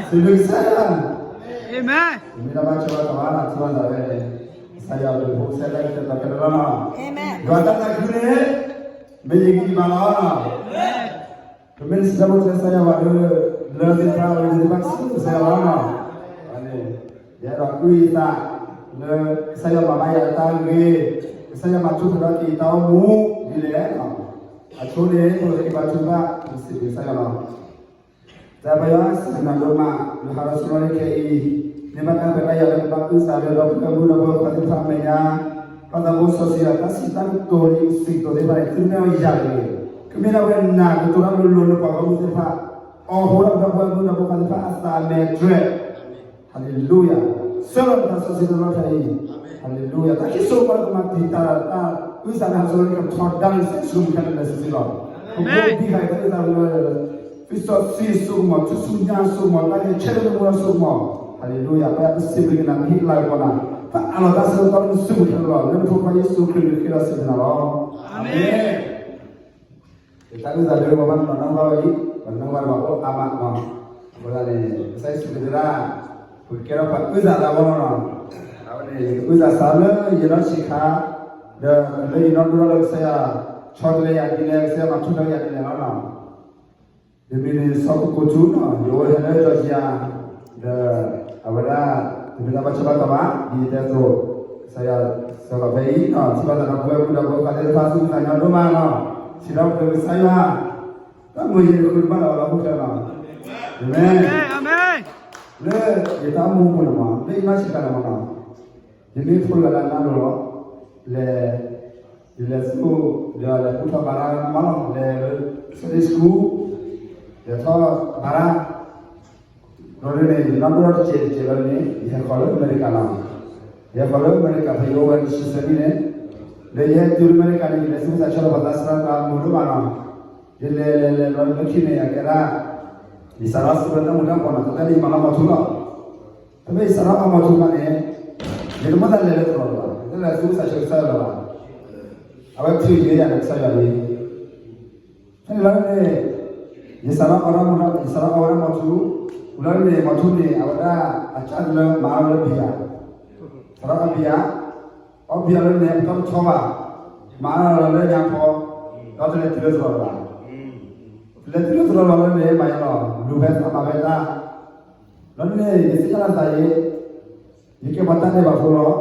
စံးဘျုးကစၢ်ယွၤ, အၤမ့ၣ်, မ့ၢ်တၢ်ဘၣ်ဆိၣ်ဘၣ်သးဘၣ်နီၤ, ထံၣ်ဘၣ်သးဝဲန့ၣ်, ကစၢ်ယွၤဘျုးဖိကစၢ်ယွၤကတဲာ်ကတီၤခဲလၢာ်လီၤနီၤ, ယွၤတၢ်သးခုန့ၣ်, မ့ၢ်ယဂံၢ်ယဘါလီၤနီၤ, ပမ့ၢ်စံးဘျုးကစၢ်ယွၤဘၣ်ဒီး, လၢသ့ၣ်တဖၣ်ဝဲသ့ၣ်တဖၣ်ကစံးဘျုးကစၢ်ယွၤလီၤနီၤ, ယအဲၣ်ဒိးကွၢ်ယသး, လၢကစၢ်ယွၤမၤဘၣ်ယၤအတၢ်ဂ့ၤ, ကစၢ်ယွၤမၤထူၣ်ဖျဲးထီၣ်က့ၤယတၢ်အိၣ်မူ, ဒ်လဲၣ်, အဆိန့ၣ် ပကဘၣ်ထုကဖၣ်, ပစံးဘျုးကစၢ်ယွၤလီၤ တၢ်ပယီၤစံးတၢ်ဒိၣ်မး, လၢဟါလီၤဆူညါခဲအံၤ, မ့ၢ်ဘၣ်တၢ်ခွဲးတၢ်ယာ်လၢကဘၣ်အုၣ်သးလၢဒီပုၢ်ဝဲၢ်မုၣ်ဒီပုၢ်ဝဲၢ်ခွါသ့ၣ်တဖၣ်အမဲာ်ညါ, ဘၣ်သးဖိစီဆှံဒီးတၢ်စံးတၢ်ကတိၤလၢယစံးကတိၤသ့ၣ်တဖၣ်န့ၣ် သုမ့ၢ်အီၣ်ယၤတဂ့ၤ, ကမ့ၢ်ဒၣ်ဝဲနၤကတိၤတၢ်လိၤလိၤလၢပှၤဂီၢ်မုၢ်သ့ၣ်တဖၣ်, အီၣ်ဃိဒီးဒီပုၢ်ဝဲၢ်မုၣ်ဒီပုၢ်ဝဲၢ်ခွါသ့ၣ်တဖၣ်အသးမဲာ်တြဲၤ ဟါလ့လူယၤ, ဆှၢလီၤနတၢ်စီဆှံတၢ်လီၢ်ဖဲအံၤ, ဟါလ့လူယၤ, တၢ်ခံစိကမီၤလၢကမၤတံာ်တာ်တၢ်အုၣ်သးလၢဟါလီၤဆူညါကထီဒါလၢကစၢ်ယ့ၣ်ၡူးခရံာ်ခဲလၢာ်လၢစုစ့လီၤ, ပကဘၣ်တံာ်တာ်တၢ်အုၣ်သးလၢ သုစီဆှံစိကမီၤ, ထူၣ်စုညါစိကမီၤ, တၢ်ဂဲၤဆၢထၢၣ်လၢမူလီၤစိကမီၤ, ဟါလ့လူယၤ, ပှၤပစံးဘျုးက့ၤနၤ နဟ့ၣ်လၤကပီၤနၤ, ပအးလီၤတၢ်ဆၢကတီၢ်လၢနစုပူၤခဲလၢာ်လီၤ, လၢနဖိခွါယ့ၣ်ၡူးခရံာ်နဃ့ဒီးစံးဘျုးနၤလီၤ, အၤမ့ၣ်. ယတၢ်အုၣ်သးလၢပှၤဘၣ်နီၢ်နီၢ်ဘၣ်ဝဲလံ, ပှၤနီၢ်ဘၣ်ဘၣ်အိၣ်အါမးနီၤ, အဃိသတးန့ၣ် ကစၢ်ယ့ၣ်ၡူးခရံာ်တဲဒၣ်, ပကကဲထီၣ်ပှၤအုၣ်သးလၢအဂီၢ်နီၤ, အဝဲန့ၣ် ယကအုၣ်သးစးလၢယနီၢ်ဆံးခါ, ဒီးလၢယနီၢ်ဒိၣ်ထီၣ်လၢကစၢ်ယွၤ, ဆီတလဲယၤဒ်လဲၣ်, ကစၢ်ယွၤမၤထူၣ်ဖျဲးယၤဒ်လဲၣ်လီၤနီၤ ယမံၤန့ၣ် စီၤကူကူထူနီၤ, ယအိၣ်ဟဲလၢ Georgia, ဒီး အဝဲဒၣ် တမ့ၢ်တၢ်ဘၣ်ဆၢဘၣ်တီၤဘၣ်, ဒ်ယတဲအသိး, ကစၢ်ယွၤ စၢၤလီၤဖဲအံၤနီၤ, ထံၣ်ဘၣ်သးဒီပုၢ်ဝဲၢ်မုၣ်ဒီးဖိခွါသ့ၣ်တဖၣ် သူၣ်ဖှံသးညီဒိၣ်မးနီၤ, စံးထီၣ်ပတြၢၤကစၢ်ယွၤ, တၢ်မုာ်ယဲၢ်တဃုတဘၣ်လၢၤဘၣ်လၢဟီၣ်ခိၣ်ချၢနီၤ, အၤမ့ၣ်, လၢယတၢ်အိၣ်မူပူၤန့ၣ်မး, လၢယနီၢ်ဆံးခါန့ၣ်မးနီၤ, ယမ့ၢ်ဖိလၢလၢနၤလိၤလီၤ, လဲၤ ယလဲၤဆူ, ယလဲၤကူၣ်ထီၣ်ဘါရါမးလီၤ, လဲၤလၢ Sunday School, လဲၤထီၣ်ဘါရါ, ဘျီဒ်န့ၣ် ယနီၢ်ဒိၣ်ထီၣ်တစဲးတစဲးဘျီဒ်န့ၣ် ယဟဲဃီၤလၢအမဲရကၤလီၤ, ယဟဲဃီၤလၢအမဲရကၤဖဲယအိၣ်ဝဲတဆံသၢနံၣ်န့ၣ်, လၢယဟဲတုၤလၢအမဲရကၤန့ၣ် ယလဲၤဆူကစၢ်ဆီလီၤပှၤသးစၢ်တၢ်မုာ်ဒိၣ်မးလီၤ, ယလဲၤလဲၤလဲၤလီၤလၢခံန့ၣ် ယကဲဒၣ်, ယစးထီၣ်စံးဘျုးတၢ်မုာ်တၢ်ပှီၤနီၤ, တၢ်လၢယမၤလီၤမီၤထူလီၤ ဖဲမ့ၢ်ယစးထီၣ်အီမီၤထူခါန့ၣ်, ယတမိၣ်သးလဲၤလၢတရီၤလၢၤဘၣ်, တလဲၤဆူကစၢ်ဆၢကစၢ်လၢၤဘၣ်, အဝဲထုးယၤန့ၣ်ကစၢ်ယွၤန့ၣ်, ဖဲန့ၣ်လီၤန့ၣ်, ယစးထီၣ်အီရၣ်မီၤ, ယစးထီၣ်အီဝဲဒၣ်မီၤထူ, ဝံၤလီၤန့ၣ် မီၤထူန့ၣ် အဝဲဒၣ်အစၢ်လၢမၤအီၣ်လၢဘံယၤ, စးထီၣ်အီဘံယၤ, အီဘံယၤလီၤန့ၣ် ပတီၢ်တဆီဘၣ်, မၤအီၣ်လီၤလၢညါဖီ, ဒီးတလဲၤတုၤလၢတရီၤလၢၤဘၣ်, တလဲၤတုၤလၢတရီၤလီၤလၢန့ၣ် မၤယါလီၤ လူၤဖဲသးမၤဖဲတၢ်, လီၤန့ၣ် ယသ့ၣ်ညါလီၤသးအံၤ, ယကဲပှၤတၢ်ဒဲးဘးဖိလီၤ,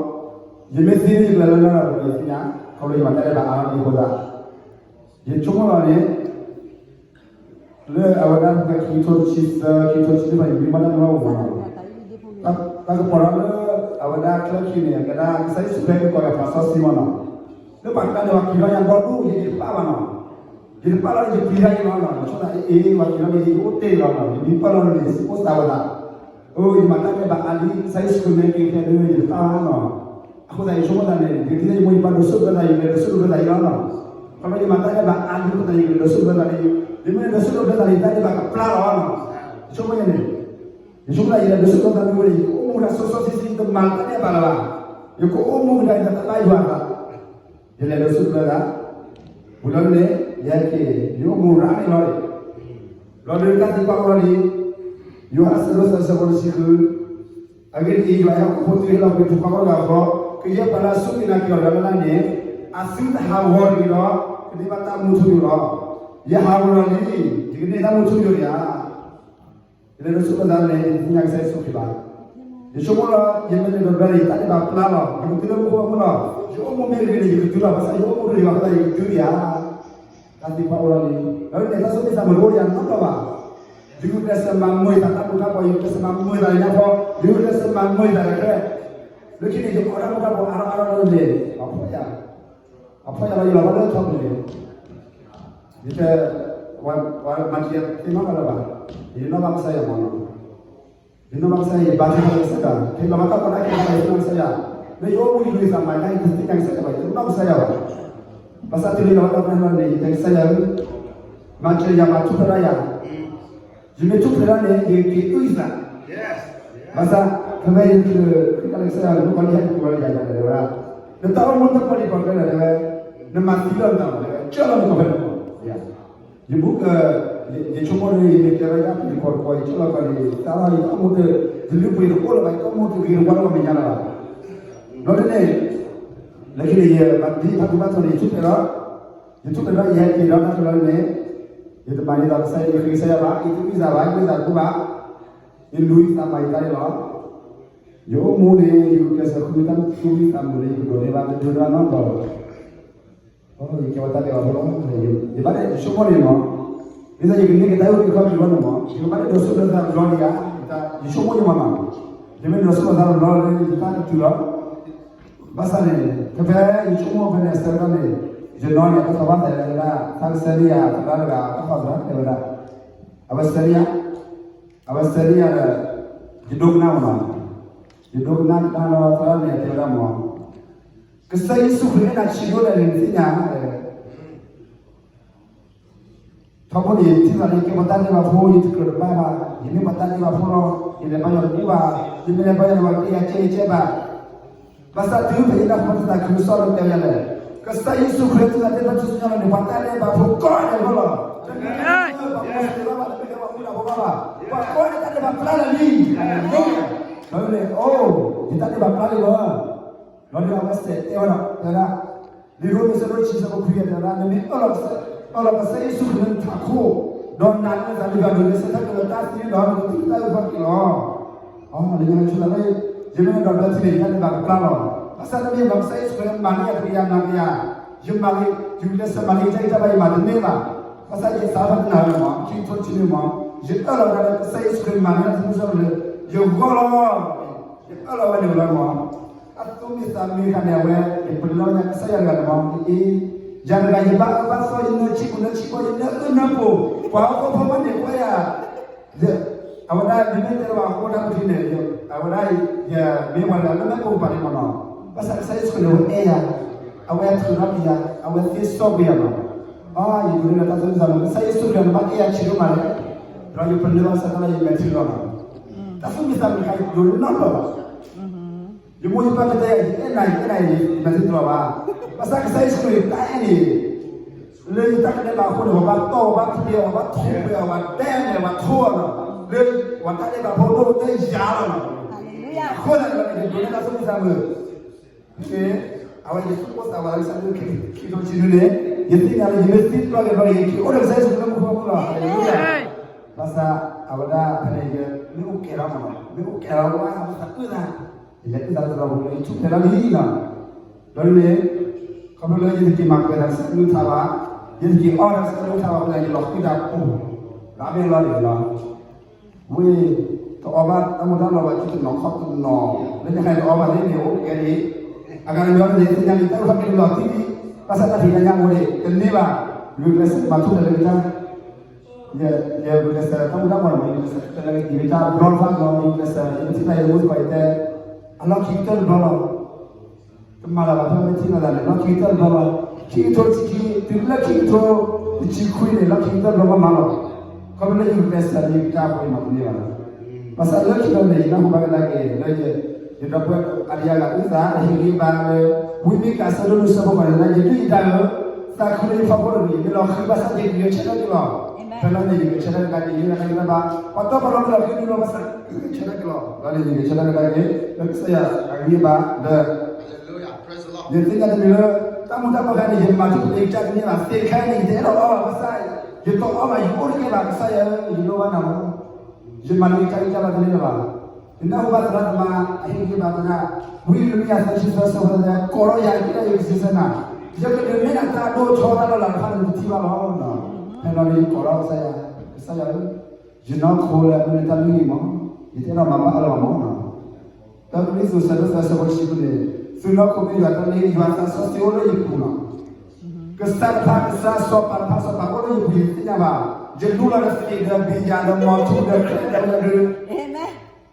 ယမ့ၢ်သံန့ၣ် ယကလဲၤလၢလရာ်ပူၤဒီးယသ့ၣ်ညါ, ခီဖျိယမၤတၢ်ဒဲးဘးအါထီၣ်ဒံးအဃိသတး, ယဆိကမိၣ်လီၤန့ၣ်, လၢအဝဲဒၣ်ခံကထိတဆံသၢ ခံကထိတဆံလွံၢ်ဘၣ် ယမ့ၢ်မၤတၢ်မၤအိၣ်မးလီၤ, တၢ်ကပီၤထီၣ်လၢ အဝဲဒၣ်ချၢခံန့ၣ် ကဲဒၣ်ကစၢ်ယ့ၣ်ၡူးခရံာ်ကကိးယၤပှၤစီဆှံမးလီၤ, လၢပှၤကျါန့ၣ် ပှၤက့ၤထီၣ်ယၤဘီဒိၣ် ယတပၢ်ဘၣ်နီၤ, ယတပၢ်လီၤန့ၣ် ယပျံၤတၢ်အံၤလီၤနီၤ, ယဆိကမိၣ်သး အ့ၣ် ပှၤက့ၤထီၣ်န့ၣ် ယအိၣ်တ့ၢ်လီၤနီၤ, ယမံပၢၢ်လီၤန့ၣ် ယစံးကိၣ်စးဝဲသး, အိ ယမၤတၢ်ဒဲးဘးအါလံ ကစၢ်ယ့ၣ်ၡူးခရံာ်မ့ၢ်က့ၤဖဲဒၣ် ယတပၢ်နီၤ, အဃိသတး ယဆိကမိၣ်သးန့ၣ် ယကဒ်သိးယမိၢ်ယပၢ်ဒိးဆူၣ်ဒိးဘျၢသး ယကလဲၤဒိးဆူၣ်ဒိးဘျၢသးအံၤလီၤနီၤ, ခီဖျိယမၤတၢ်ဒဲးဘးအါလံအဃိသတး ယကလဲၤဒိးဆူၣ်ဒိးဘျၢသးန့ၣ်, ယမ့ၢ်လဲၤဒိးဆူၣ်ဒိးဘျၢသးန့ၣ် တၢ်ဒဲးဘးကပျၢ်လီၤနီၤ, ယဆိကမိၣ်ယဲန့ၣ် ယဆိကမိၣ်သး ယလဲၤဒိးဆူၣ်ဒိးဘျၢသးမ့ၢ်ဝဲန့ၣ် ယကအိၣ်မူဒၣ်စီစီဆှံဆှံ ယတမၤတၢ်ဒဲးဘးလၢၤဘၣ်, ယကအိၣ်မူကဒါက့ၤတၢ်ဘၣ်ယွၤအသး, ယလဲၤဒိးဆူၣ်ဒိးဘျၢသး, ဝံၤလီၤန့ၣ် ယဟဲက့ၤ ယအိၣ်မူရၣ်န့ၣ်လီၤ, လီၤဒုးတၢ်သံကွၢ်အိၣ်လီၤလံ, ယိၤဟၣ်အဆၢဒိၣ်သၢ အဆၢဖိတဆံဃု, အဂ့ၢ်ဒ်အံၤ ယွၤအဲၣ်ဟီၣ်ခိၣ်ဖိတုၤဟ့ၣ်လီၤကွံာ်ပှၤဖှီၣ်ဖိယာ်ဖိ, ကယဲၢ်ပှၤလၢအစူၢ်က့ၤနာ်က့ၤအီၤဒီးလၢ်လၢ်န့ၣ်, အသုတဟးဂီၤတဂ့ၤဒီး ကန့ၢ်ဘၣ်တၢ်မူထူယိာ်လီၤ, ယဟးဂီၤလံ, ယကန့ၢ်တၢ်မူထူယိာ်ယၤ ယလဲၤဒိးဆူၣ်ဒိးဘျၢသးန့ၣ် ယသ့ၣ်ညါကစၢ်ယ့ၣ်ၡူးခရံာ်ဘၣ်, ယဆိကမိၣ်လီၤ ယမ့ၢ်လဲၤဒိးဘျၢန့ၣ် ယတၢ်ဒဲးဘးပျၢ်လီၤ, ယကတုၤလၢမူခိၣ်ဘီမုၢ်လီၤ, ယအိၣ်မူမ့ၢ်တဂ့ၤန့ၣ် ယကတုၤလီၤ, ဘၣ်ဆၣ်ယအိၣ်မူတဂ့ၤဘၣ်အဃိသတး ယကတုၤယၤ, တၢ်သံကွၢ်အိၣ်လီၤလံ, ဒီးန့ၣ် တၢ်ဆိကမိၣ်သးမ့ၢ်တအိၣ်ယၤနီတဘျီဘၣ်, ယဂုာ်ကျဲးစၢးမၤမုာ်ယသးတၢ်မူၤတၢ်ဘှီး, ယဂုာ်ကျဲးစၢးမၤမုာ်ယသးလၢညါဖီ, ယဂုာ်ကျဲးစၢးမၤမုာ်ယသးလၢကျဲ, လၢခံန့ၣ် ယအိၣ်ဒၣ်မူၤတၢ်ဘှီးအါထီၣ်အါထီၣ်လီၤန့ၣ် အဖှီၣ်ယၤ အဖှီၣ်ယၤလီၤ ယလီၤဘၣ်လၢထီပူၤန့ၣ်, ယတဲ, ပှၤမၤတံာ်ယၤသ့နီတဂၤလၢၤဘၣ်, ယနီၢ်ဘၣ်ကစၢ်ယွၤမးနီၤ, ယနီၢ်ဘၣ်ကစၢ်ယွၤ ယဘါထုကဖၣ်လၢကစၢ်ယွၤ, ဖဲယလီၤဘၣ်တၢ်ကီတၢ်ခဲ ယသ့ၣ်နီၣ်ကစၢ်ယွၤ, မ့ၢ်ယအိၣ်မူယဂုာ်ယသးမၤတၢ် ယတသ့ၣ်ညါကစၢ်ယွၤဘၣ်, ယတနီၣ်ကစၢ်ယွၤဘၣ်, ဘၣ်ဆၣ်တုၤလၢယလီၤဘၣ်တၢ်ကီတၢ်ခဲန့ၣ် ယတဲကစၢ်ယွၤဧၢ, မၤစၢၤယၤ မၤထူၣ်ဖျဲးတၢ်ယၤ ယမ့ၢ်ထူၣ်ဖျဲးတၢ်န့ၣ် ယက့ၤအုၣ်ယသး, ဘၣ်ဆၣ် ဖဲဖဲယချုး ခရံာ်ကစၢ်ယွၤ မုၣ်ကီၤလံၢ်ဟဲက့ၤဝဲလၢယၤယၤန့ၣ် တဲဝဲဒၣ်, နတၢ်အိၣ်မူတၢ်ပီၢ်လံပီၢ်ကျဲဒီး တဲဝဲ, နမၤသံလီၤနသးမး တဲဝဲ, ကၢၢ်လီၤနကိာ်ဖဲန့ၣ်မး, ယဘူးက, ယ ယဆိကမိၣ်န့ၣ် ယမ့ၢ်ကဲထီၣ်ယၤဖံးတကီၢ်တကီၢ် ယကၢၢ်လီၤကီၢ်န့ၣ် သးလီၤယတၢ်အိၣ်မူတ ယလုၢ်ပှ့ၤတအိၣ်လၢၤဘၣ် ယတၢ်အိၣ်မူတဂ့ၤတဝါလၢၤဘၣ်မဲာ်ညါလၢၤဘၣ်. ဘျီဒ်န့ၣ် လၢခံန့ၣ် ယဘၣ်ဒ်ဖးဒိၣ်ဘၣ်ထီၣ်န့ၣ် ယထူၣ်ဖျဲးဒီး ယထူၣ်ဖျဲးဒီးယဟဲက့ၤဒီးတၢ်ဖျဲးလီၤန့ၣ် ယတမၤဒ်သိးကစၢ်ယွၤ ယဃ့ကစၢ်ယွၤဘၣ် ယတအုၣ်သးဘၣ် ယတအုၣ်သးတဘူၣ်ဘၣ် ယလူၤယသးမၤယတၢ်န့ၣ်လီၤ. ယအိၣ်မူန့ၣ် ယကကျဲးစၢးဃုတၢ်သူၣ်မံသးမုာ်လၢယကဒိးန့ၢ်ဘၣ်တဒိးတၢ်နီတဘျီလီၤ. ယကဲဝဲတၢ်ဒဲးဘးဖိလီၤ. ယဘၣ်ဒဲးယဆိကမိၣ်န့ၣ်မး ဒ်သိးယကန့ၢ်က့ၤတၢ်အုၣ်က့ၤခီၣ်က့ၤဘၣ်န့ၣ်မး ယကဘၣ်ဒဲးဒိးဆိၣ်လၢသးတဘျီဒံးဧါ. ယဆိကမိၣ်ယမၤမး ယမ့ၢ်ဒိးဆိၣ်လၢသးတဘျီလၢယတၢ်ကတုၤလီၤ. ဘၣ်ဆၣ်န့ၣ် ဖဲဖဲယဆိကမိၣ်ဖဲန့ၣ်အဆၢကတီၢ်န့ၣ် ယနီၢ်န့ၣ် အတၢ်ထီၣ်ဘၣ်သဲလဲၣ်ဝဲဒၣ် တၢ်ကဆှၢန့ၢ်ယၤသရၣ်တဂၤ တၢ်ဃီသရၣ်တဲဝဲဒၣ် အဝဲဆှၢန့ၢ်ယၤ အဝဲဆှၢန့ၢ်ယၤဒီး ယဒိကနၣ်မးနီၤ ယဒိကနၣ်ကနၣ်လီၤသရၣ်န့ၣ်တဲဝဲဒၣ်မး ကစၢ်ယ့ၣ်ၡူးခရံာ်အဲၣ်နၤဆံးဒိၣ်လဲၣ်န့ၣ် နသ့ၣ်ညါ ထီဘိန့ၣ် ထံၣ်သးလၢယကဲပှၤတၢ်ဒဲးဘးဖိ ယတကြၢးတဘၣ်ဘၣ်, ယမ့ၢ်ပှၤတၢ်ဒဲးဘးဖိလီၤ, ယလဲၤဘါယွၤတဘူၣ်ဘၣ်, ယမ့ၢ်လဲၤဘါယွၤန့ၣ် ပှၤကတဲယၤကဲယကဲဘၣ်. ဘၣ်ဆၣ်တုၤဖဲယတၢ်ကမၣ်တၢ်သးခုကစီၣ်လၢတဲယၤလဲၣ်, ကစၢ်ယ့ၣ်ၡူးခရံာ်သူၣ်သးတ့ၢ်တၢ်ထူၣ်စုညါလီၤန့ၣ် ပှၤတၢ်ဒဲးဘးဖိကိးဂၤဒဲးလီၤ. တမ့ၢ်လၢပှၤမူစလ့ၣ်ဘၣ်, တမ့ၢ်လၢပှၤမူတၢ်ဖိဘၣ်ဘၣ်, ပှၤကိးဂၤဒဲးတၢ်ဒဲးဘးပျၢ်လၢာ်လံ. ဒီးန့ၣ် အိၣ် ယတၢ်ဒဲးဘးပျၢ်လံလီၤ. ဒီးန့ၣ်အဝဲစဲးတဲဝဲဒၣ် တဲဝဲဒၣ် လံာ်ရိမ့ၤအဆၢဒိၣ်တဆံအဆၢဖိခွံတဲဝဲဒၣ် နမ့ၢ်အၢၣ်လီၤကစၢ်ယ့ၣ်ၡူးခရံာ်လၢနထးခိၣ်, ဒီးနာ်လၢနသးလၢယွၤဒိးန့ၢ်အဆၢကတီၢ်လၢတၢ်သံန့ၣ်ဒီး နကထံၣ်တၢ်အုၣ်က့ၤခီၣ်က့ၤလီၤ. လၢညါဆိလၢ ယမ့ၢ်အဲၣ်ဒိးဒီးထံန့ၣ် ယတၢ်ဒဲးဘးကပျၢ်လီၤ. ဘၣ်ဆၣ်တမ့ၢ်ဘၣ် ကစၢ်ယ့ၣ်ၡူးခရံာ်မၤန့ၢ်ယၤတဂ့ၤယၤနာ်က့ၤယၤ, ယမၤန့ၢ် ယကျဲးစၢးမၤန့ၢ်ယတၢ်ဂံၢ်တၢ်ဘါ ယမၤတန့ၢ်ဘၣ်. ဘၣ်ဆၣ်ယသးဖးတနၤဝဲမး ခံကထိတဆံန့ၣ်မး ယအၢၣ်လီၤဝဲဒၣ်လၢကစၢ်ယ့ၣ်ၡူးခရံာ်မၤန့ၢ်တၢ်သးခုကစီၣ်လၢ ယဂီၢ်လီၤ. ယအၢၣ်လီၤဝဲန့ၣ်လီၤမး. အသူၣ်မံသးမံခါန့ၣ် အဝဲ ယပလီၢ်ညါကစၢ်ယွၤတဂၤန့ၣ်မး အ့ ယၤတဂၤယဘၣ်အၢဘၣ်သီ ယနၢဆံးပူၤနၢဆံးဘီ ယနၢအၢနၢပူၤ, ပှၤဟီၣ်ခိၣ်ဖိမးန့ၣ်ကွၢ်ယၤ အဝဲဒၣ်မ့မ့ၢ်တဲလၢပှၤဟီၣ်ခိၣ်တၢ်ပထံၣ်န့ၣ် အဝဲဒၣ် ယမ့ၢ်ပှၤတဂၤလၢမဲာ်ပိာ်ကပၤန့ၣ်မးနီၤ, ဘၣ်ဆၣ်ကစၢ်ယ့ၣ်ၡူးခရံာ်န့ၣ် အဝဲအဲၣ်ယၤ, အဝဲထုးထီၣ်က့ၤယၤ, အဝဲသ့စီကွံာ်ယၤမး, အါ ယဒိးန့ၢ်လၢတၢ်သူၣ်မံသးမုာ် ကစၢ်ယ့ၣ်ၡူးခရံာ်န့ၣ် ဘၣ်အဲၣ်ယၤဆံးဒိၣ်မးလဲၣ်, ဒီးယပလၢၢ်ဘၣ်ဆၣ်တၢ်လၢယမဲာ်ထံလီၤနီၤ, တၢ်သူၣ်မံသးမုာ်ခါယဒိးန့ၢ်နီတဘျီဘၣ် ယမိၢ်ယပၢ်ကတဲယၤ ယအဲၣ်နၤ ယအဲၣ်နၤ ယမဲာ်ထံတလီၤဘၣ်, ဘၣ်ဆၣ်ကစၢ်ယ့ၣ်ၡူးခရံာ်တၢ်အဲၣ်န့ၣ် လၢယတၢ်ကတဲဘၣ်အဃိန့ၣ် ပှၤဘၣ်တီၢ် ပှၤဘၣ်ဖျ့ ပှၤဘၣ်ထိၣ်ပှဲၤ ပှၤတဲန့ၣ် ပှၤထိၣ်အီၤနီၤ, လၢပှၤတၢ်ဒဲးဘးဖိဒိၣ်တဲယၤလီၤနီၤ, အဃိသတးန့ၣ် ယဒိးန့ၢ်တၢ်သူၣ်မံသးမုာ်, အဝဲယသူၣ်ကိၢ်သးဂီၤလၢကစၢ်ယ့ၣ်ၡူးခရံာ် ခံကထိတဆံနွံန့ၣ် ယသ့ၣ်ညါလၢယမ့ၢ်သံတဘျီက့ၤဘျီ ယက့ၤအိၣ်ဒီးကစၢ်ယ့ၣ်ၡူးခရံာ်လၢမူခိၣ်မူလီၤ, ဟါလ့လူယၤ, ဘၣ်ဆၣ်အဝဲဒၣ်ဖဲန့ၣ် ယမ့ၢ်အိၣ်ကဲထီၣ်မးနီၤ, မ့ၢ်အိၣ်ကဲထီၣ်ဝဲ အသးအုၣ်သး ယလဲၤအုၣ်သးလၢတၢ်လီၢ်ပူၤလၢယထူၣ်ဖျဲးလီၤလံနီၤ, ဒီးန့ၣ် ခီဖျိလၢယတက့ၤမၤကွဲးတၢ်ကစၢ်ယွၤအကလုၢ်ကထါဘၣ်, ယတက့ၤအီၣ်တၢ်ကစၢ်ယွၤအကလုၢ်ကထါဘၣ်အဃိသတး ယလီၤဃံတၢ်ပိၢ်, ဒီးမ့ၢ်လီၤန့ၣ်လီၤ, ဝ့ၢ် တအီၣ်ဘၣ်တၢ်မူၤတၢ်ဘျီးဘၣ် ခံတနီၤခီၣ်တနီၤ, လၢညါခါအံၤတအီၣ်ဘၣ်သ့န့ၣ် အိၣ်ကဲဒၣ်, အဂၤတမံၤန့ၣ် သ့ၣ်ညါလံတၢ်အုၣ်ခီၣ်က့ၤတဘျီသံ, ဘၣ်ဆၣ်တၢ်ဖံးတၢ်ညၣ်အိၣ်ဒံး တန့ၢ်ဘၣ်, ယကျဲးစၢးမၤထူၣ်ဖျဲးလၢကစၢ် ယ ယဂုာ်ကျဲးစၢးတၢ်မူၤတၢ်ဘျီးန့ၣ် ယဂုာ်ကျဲးစၢးတၢ်လၢကယံာ်ကစၢ်ဘျီတဖၣ်ဘျီ ယဂုာ်ကျဲးစၢး ယမ့ၢ်ထံၣ်ဘၣ်ယမိၢ်ပၢ်ယတဲ, အလီၢ်ခံကတၢၢ်တဘျီလီၤ, ကမၤလၢၤဘၣ်ဖဲမ့ၢ်ထံၣ်လိာ်သးန့ၣ် လီၢ်ခံကတၢၢ်တဘျီလီၤ, ခံကထိတဆံခံ တုၤလၢခံကထိတဆံခွံန့ၣ် လီၢ်ခံကတၢၢ်တဘျီမးမးလီၤ, ခီဖျိလၢယဂုာ်ကျဲးစၢးလၢယကစၢ်အဃိန့ၣ်မၤတန့ၢ်ဘၣ်လီၤ, ဘၣ်ဆၣ်လၢခံလီၤန့ၣ် ယနၢ်ဟူဘၣ်ကဒါက့ၤလၢ ယဒီပုၢ်ဝဲၢ်အါဒံအါဂၤအုၣ်သး ဟ့ၣ်ဂံၢ်ဘါလၢ ဝံမ့ၢ်ကးဆၢဒိၣ်နုာ်ဆၢဖိဃီန့ၣ် ယဒုၣ်ယဒါဧၢ, သးခုလၢယဖီခိၣ်တဂ့ၤ, ယမ့ၢ်လီၤဃံဘၣ်ဆၣ်ယကဂဲၤဆၢထၢၣ်က့ၤလီၤ, ဖဲလီၤန့ၣ် ယဂဲၤဆၢထၢၣ်ကဒါက့ၤ ယဂံၢ်ဘါ ပှၤတီပှၤလိၤမ့ၢ်လီၤဃံဒုးလီၤဘၣ်ဆၣ် ယဂဲၤဆၢထၢၣ်က့ၤလီၤ, လီၤန့ၣ်ယဂဲၤဆၢထၢၣ်ကဒါက့ၤ လၢကစၢ်ယွၤအဂံၢ်ဘါလၢ ယသ့ၣ်ညါတမံၤလၢ တၢ်မူၤတၢ်ဘျီးခါန့ၣ် ယမၤထူၣ်ဖျဲးယကစၢ်တန့ၢ်ဘၣ်, သ့ၣ်တခါအံၤန့ၣ် ယတအဲၣ်ဒိးအီၣ်ဘၣ်ဘၣ်ဆၣ် ယတအီၣ်ဘၣ် ယအိၣ်တကဲဘၣ် ကစၢ်ယွၤဧၢ ယလိၣ်ဘၣ်နၤလီၤ, ယမၤလၢယကစၢ်ဂံၢ်စၢ်ဘါတန့ၢ်လၢၤဘၣ်, ယနၢ်ဟူဘၣ်သရၣ်သမါ အဟ့ၣ်ဂံၢ်ဘါသရၣ်, ဝံယံးရမံယၤသၢဆံသၢဆၢဖိသၢ ကိးထီၣ်ယၤယကစၢ်ယွၤကစၢ်နၤ, ယကဒုးနဲၣ်နၤတၢ်ဒိၣ်ထီတၢ်လီၤလးတဖၣ်န့ၣ် နကထံၣ်ဘၣ်လီၤ, ဖဲလီၤန့ၣ်ယကိးထီၣ်ကစၢ်ယွၤ, ကစၢ်ယွၤဧၢ ယနီၢ်ခိလၢအမ့ၢ်တၢ်လုၢ်ဟံၣ်မး, ယတအဲၣ်ဒိးမၤဘၣ်အၢလၢၤဘၣ်မးနီၤ, တၢ်ကရံၣ်သူး ဆၢဒိၣ်သၢ ဆၢဖိတဆံဃုန့ၣ်, သုနီၢ်ခိမ့ၢ်ယွၤတၢ်လုၢ်ဟံၣ် ယွၤသးစီဆှံအိၣ်လၢယပူၤနီၤ, ကစၢ်တဖၣ်ကစၢ် စီၤပၤတဖၣ်စီၤပၤအိၣ်လၢယပူၤ ယတသ့ၣ်ညါဘၣ်, ယလူလီၤဒီးသ့ၣ်ဒီးဘံယၤဒီးမီၤထူဒီးချၢၣ်ဒီးဝဲဒၣ်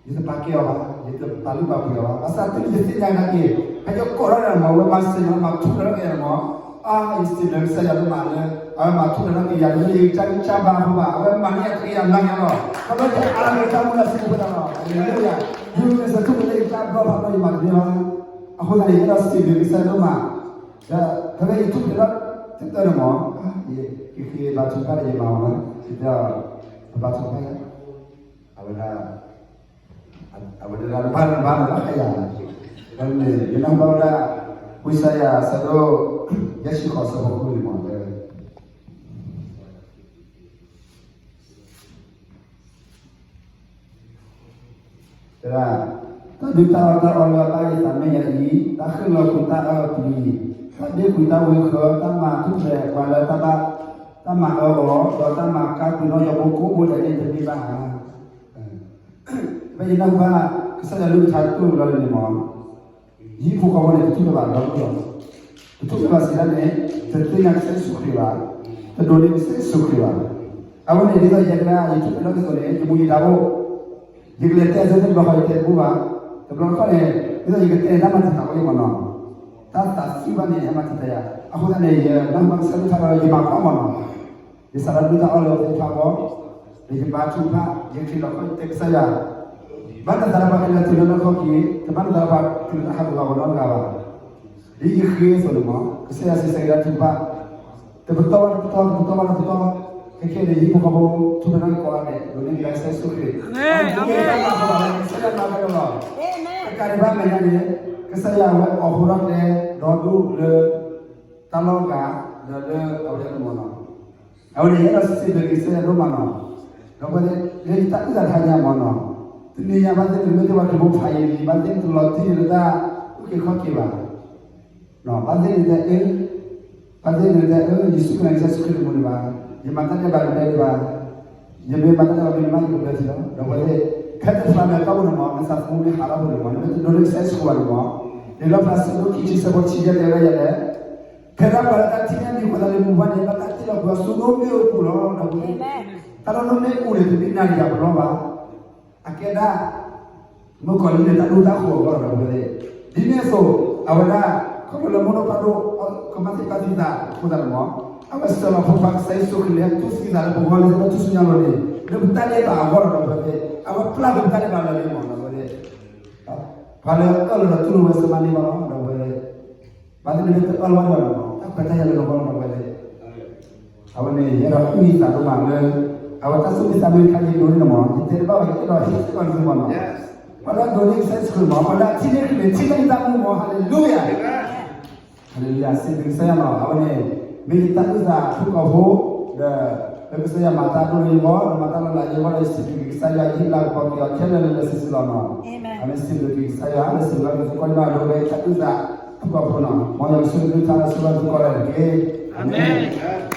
ယတပာ်ကဲအီၤဘၣ်, ယတပာ်လုၢ်ပာ်ပှ့ၤအီၤဘၣ်, ဘၣ်ဆၣ်တုၤယသ့ၣ်ညါနာ်က့ၤ, ဖဲယကိးထီၣ်ဒီးမၤဝဲမၤစၢၤန့ၣ် မၤထူၣ်ဖျဲးထီၣ်က့ၤယၤမး, အါ ယစံးဘျုးကစၢ်ယွၤလၢမၤလၢ အဝဲမၤထူၣ်ဖျဲးထီၣ်က့ၤယၤ လၢယကစၢ်ဂံၢ်စၢ်ဘါအဃိဘၣ်, အဝဲမၤန့ၢ်ယၤတဂ့ၤယၤနာ်က့ၤလီၤ, ခီဖျိယအါလၢတၢ်မူလၢစံးပတၢ်လီၤ, ဟါလ့လူယၤ, ယကစၢ်ထူၣ်ဖျဲးလၢယကစၢ်ဘျီဖးဘျီယမၤတန့ၢ်ဘၣ်, အဃိသတးန့ၣ် ယအဲၣ်ဒိးစံးဘျုးကစၢ်ဒိၣ်မး, ဒီးဖဲဖဲယထူၣ်ဖျဲးထီၣ်တၢ်တၢ်န့ၣ်မး, ယဃ့ဘါထုကဖၣ်ဒီးယမၤအီၤလီၤ ဒီး ပဘါထုကဖၣ်ယၤ, အဝဲဒၣ် အဝဲဒၣ်တဘၣ်တဘၣ်န့ၣ်ဘၣ်ယၤ, ဒီးန့ၣ် ယနၢ်ဟူဘၣ်ဝဲဒၣ် ဝံယၡါယၤ အဆၢဒိၣ် ယဲၢ်ဆံဃိး အဆၢဖိဃုန့ၣ်မ့ၢ် တဲဒၣ်, တၢ်ဒုၣ်တၢ်အီၣ်တၢ်အီလၢအဘၣ်ယသးမ့ၢ်ယၤအံၤ, တၢ်ဃ့ၢ်လီၤကွံာ်တၢ်အၢအပျံၤ, တၢ်ဒ့ၣ်ကွံာ်တၢ်ဝံဃၢ, တၢ်မၤထူၣ်ဖျဲးပှၤလၢတၢ်ဘၣ်, တၢ်မၤအၢအီၤ, ဒီးတၢ်မၤကါကွံာ်နီၢ်ယီၤဖိကိးဘိဒဲးန့ၣ် တမ့ၢ်ဘၣ်ဧါ. ဖဲယနၢ်ဟူဘၣ် ကစၢ်ယွၤကလုၢ်ကထါတကတီၢ်လီၤန့ၣ်မ့ၢ် ယဟံၣ်ဖိဃီဖိန့ၣ် တထူၣ်လၢၤဘၣ်ဒီး, တထူၣ်လၢၤဘၣ်စံးဒ်န့ၣ်, တသ့ၣ်ညါကစၢ်ယ့ၣ်ၡူးခရံာ်ဘၣ်, တဒိးန့ၢ်ကစၢ်ယ့ၣ်ၡူးခရံာ်ဘၣ်. အဝဲန့ၣ်ဒ်သိးယဲဒၣ် ယထူၣ်ဖျဲးလီၤဒ်သိးန့ၣ် ယမူယဒါအိၣ်, ယကလဲၤတဲအဆၢသ့ၣ်တဘျီဃီ ယတဲတဘူၣ်ဘၣ်, တဘျီတခီၣ်န့ၣ် ဒ်သိးယကတဲန့ၣ် တၢ်မၤတံာ်တာ်ဝဲအံၤမ့ၢ်နီၤ, တၢ်သးစူၤဘၣ်န့ၣ် ဟဲမၤတံာ်တာ်ယၤ, အဃိသတးန့ၣ် ယနၢ်ဟူဘၣ်ကစၢ်ယွၤကလုၢ်ကထါဒီး ယမၤကွၢ်မ့ၢ်နီၤ ယစးထီၣ်ဒုၣ်တၢ်အီၣ်လၢသ့ၣ်ထီၣ်ဘီ, ဒီးယဘါထုကဖၣ်, ယခ့လီၤခီၣ် ယတဲကစၢ်ယွၤ, ဘၣ်နသးတဖၣ်ကလဲၤတုၤလၢနီၢ်ခီၣ်က့ၤ, တဘၣ်နသးတဖၣ်ကလဲၤဟးဂီၤဂီၤနီတဂၤဘၣ်. ဒ်ယဃ့အသိးန့ၣ်မ့ၢ် ကစၢ်ယွၤစံးဆၢကဒါထုကဖၣ်, တပတီၢ်ဘၣ်တပတီၢ်, တပတီၢ်ဘၣ်တပတီၢ်, ခဲခဲန့ၣ် ဟံၣ်ဖိဃီဖိ ထူၣ်ဖျဲးနီၢ်ကီၢ်အါန့ၣ် ဒိးန့ၢ်ကစၢ်ယ့ၣ်ၡူးခရံာ်, ကစၢ်ယွၤမၤကဒီးလီၤ, တကးဒံးဘၣ်မဲာ်ညါန့ၣ် ကစၢ်ယွၤဝဲအိးထီၣ်ကျဲဒီဒူၣ်လၢ တၢ်လီၢ်ဂၤ ဒီးလၢအဝဲဒၣ်မ့ၢ်နီၤ, အဝဲန့ၣ်ယအဲၣ်ဒိးစံးဘျုးက့ၤကစၢ်ယွၤဒိၣ်မးနီၤ, ဒီးပဝဲလၢယတၢ်အုၣ်သးတဟါညါမ့ၢ်နီၤ, တနံၤညါဘၣ်သ့ၣ်န့ၣ် မ့ၢ်တ့ၢ်ဝဲတဘိဖးယံၤလံ, ဘၣ်သ့ၣ်န့ၣ်တလီၤတံၢ်လၢတၢ်အုၣ်က့ၤခီၣ်က့ၤဘၣ်, ဘၣ်သ့ၣ်န့ၣ်တဲအၢ, ဘၣ်သ့ၣ်န့ၣ်တဲအၢ, ယစူၢ်က့ၤနာ်က့ၤကစၢ်ယ့ၣ်ၡူးခရံာ်တမုာ်ဒံးဘၣ်, ယမၤတၢ်ဒဲးဘးတမ့ၢ်ဒံးဘၣ်, ယမ့ၢ်မၤတၢ်ဒဲးဘးမ့ၢ်မး ယကဘျၢထံလီၤ, ဒီးပဝဲသ့ၣ် ဖဲတဖျါလၢတၢ်အိၣ်န့ၣ်မ့ၢ် နသးသမူမ့ၢ်ဟးထီၣ်ဖိန့ၣ်မ့ၢ် နမ့ၢ်တဒိးန့ၢ်ကစၢ်ယ့ၣ်ၡူးခရံာ်ဘၣ်န့ၣ်မ့ၢ်, လံာ်လီၣ်ဖျါ အဆၢဒိၣ်ခံဆံ အဆၢဖိတဆံယဲၢ် တဲဝဲဒ်လဲၣ်, ဖဲဒၣ်ပှၤလၢတၢ်ထံၣ်န့ၢ်မံၤအဃိသတးလၢမူဘၣ်န့ၣ် ဘၣ်တၢ်တ့လီၤပှၤစိဒိၣ်မ့ၣ်အူပူၤလီၤ, ဒီးပဝဲသ့ၣ် တၢ်လီၢ်လၢမ့ၣ်အူန့ၣ် တမ့ၢ်နၤဒံးဒၣ်ပလီၢ်ဘၣ်, အကဲဒၣ် မုၣ်ကီၤလံၢ်န့ၣ် တၢ်ဒိၣ်တၢ်ဃိးအဂီၢ်လီၤ ဒီးပဝဲသ့ၣ်, ဒ်န့ၣ်အသိး အဝဲဒၣ် ခီဖျိလၢမိၢ်ဒိၣ်ပၢ်ဒိၣ် ကမၤသ့ၣ်တဖၣ်သံသးအဃိသတးန့ၣ်မ့ၢ် အဝဲစၢၤလီၤဖိခွါကစၢ်ယ့ၣ်ၡူးခရံာ်လၢဟဲတူၢ်သံသးလၢပဂီၢ်လၢဟဲထူၣ်စုညါလိၤန့ၣ် လၢပတၢ်ဒဲးဘးအဂီၢ်လီၤ ဒီးပဝဲသ့ၣ်, အဝဲပျၢ်လၢပတၢ်ဒဲးဘးလၢာ်န့ၣ်မ့ၢ် ဒီးပဝဲသ့ၣ်, ပှၤလၢအၢၣ်လီၤဒီးတူၢ်လိာ်ဝဲစ့ၢ်မးန့ၣ်ဘၣ်လီၤ ဒီးပဝဲသ့ၣ်, ဘၣ်သ့ၣ်န့ၣ်မ့ၢ်တအၢၣ်လီၤဘၣ်ဒီး တၢ်ခွဲးတၢ်ယာ်လၢနဂီၢ်လီၤ ဒီးပဝဲသ့ၣ် အဝဲန့ၣ်ယအဲၣ်ဒိးအုၣ်ယသးဒိၣ်မးလၢ အဝဲတၢ်သူၣ်မံသးမံခါယံၤဒိၣ်န့ၣ်မ့ၢ် ယတဲတဘၣ်ဘၣ် ယအဲၣ်ဒိးဟ့ၣ်စ့ၢ်ကီးန့ၣ်မ့ၢ်နီၤ, ပှၤလၢအဒိးန့ၢ်ကစၢ်ယ့ၣ်ၡူးခရံာ်မ့ၢ် ပှၤလၢအထံၣ်န့ၢ်ခရံာ်န့ၣ် ထံၣ်န့ၢ်တၢ်မူမ့ၢ် ဟါလ့လူယၤ, ဟါလ့လူယၤ စံးဘျုးကစၢ်ယွၤနီၤ အဝဲန့ၣ် မ့ၢ်ယတၢ်အုၣ်သးထူၣ်ကီၢ်ဖိ ဒီး လၢကစၢ်ယွၤမၤတၢ်ဒိၣ်လၢယဂီၢ် ဒီးမၤတၢ်လီၤလးယဂီၢ်ဒီး ယစံးဘျုးက့ၤကစၢ်ယွၤ ယဟ့ၣ်လၤကပီၤက့ၤအီၤခဲလၢာ်လၢလၢဆ့ဆ့လီၤနီၤ, အမ့ၢ်စံးဘျုးက့ၤကစၢ်ယွၤ လၢစံးဘျုးက့ၤသကိးယွၤ ဒီးဝဲတၢ်အုၣ်သးထူၣ်ကီၢ်ဖိနီၤ မ်ယွၤကဆိၣ်ဂ့ၤကလုၢ်ကထါလၢစံးဘျုးသကိးတၢ်တက့ၢ်, အမ့ၢ်.